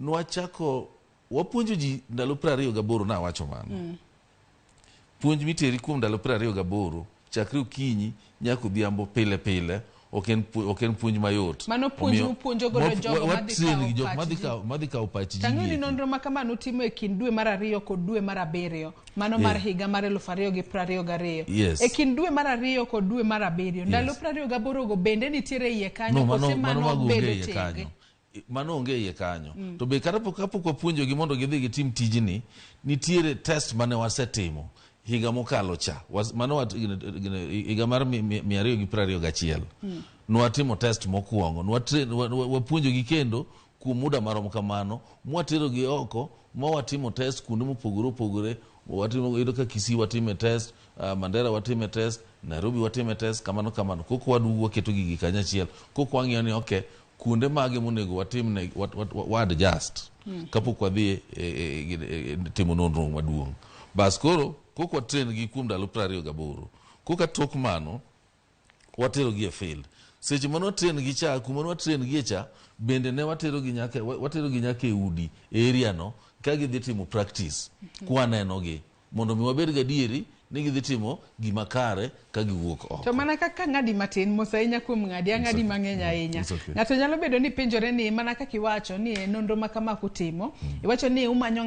Nwachako wapuonjo ji ndalo 28 nawacho mano. Puonj miteri kuom ndalo 28 chakre okinyi nyaka odhiambo pile pile ok en ok en puonj mayot. Mano puonj Omiyo, mupuonjo godo jogo wa madhi train kawo gi jok pach madhi ji. madhi kawo pach ji Tang'o ni gieki. nonro ma kama nutimo e kind dwe mar ariyo kod dwe mar abiriyo mano mar higa mar 2022. Yes. E kind dwe mar ariyo kod dwe mar abiriyo ndalo 28 go bende nitiere iye kanyo No, kose mano, mano mano mago onge bedo iye tenge? kanyo. Mano onge iye kanyo. To be kata kapok wapuonjogi mondo gidhi gitim tijni, nitiere test mane wasetimo higa mokalo cha. Mano higa mar 221. Nwatimo test mokwongo. Wapuonjogi kendo kuom muda marom kamano, mwaterogi oko, ma watimo test kuonde mopogore opogore. Watimo, iyudo ka Kisii watime test, Mandera watime test, Nairobi watime test, kamano kamano. Koko waduogo waketo gigi kanyachiel. Koko wang'iyo ni okay, kuonde mage monego watimne wa adjust kapok wadhi e timo nonro maduong'. Bas koro kok wa train gi kuom ndalo 28. Koka tok mano watero gi e field. Seche mane watrain gi cha, kuma ne watrain gi e cha, bende ne watero gi nyaka, watero gi nyaka e udi e area no ka gidhi timo practice kwaneno gi mondo mi wabed gadieri ni gidhi timo gima kare ka giwuok oko. To mana kaka ng'adi matin, mos ahinya kuom ng'adi, ang'adi mang'eny ahinya. It's okay. Ng'ato nyalo bedo ni penjore ni mana kaka iwacho ni e nonro ma kama kutimo, iwacho ni umanyo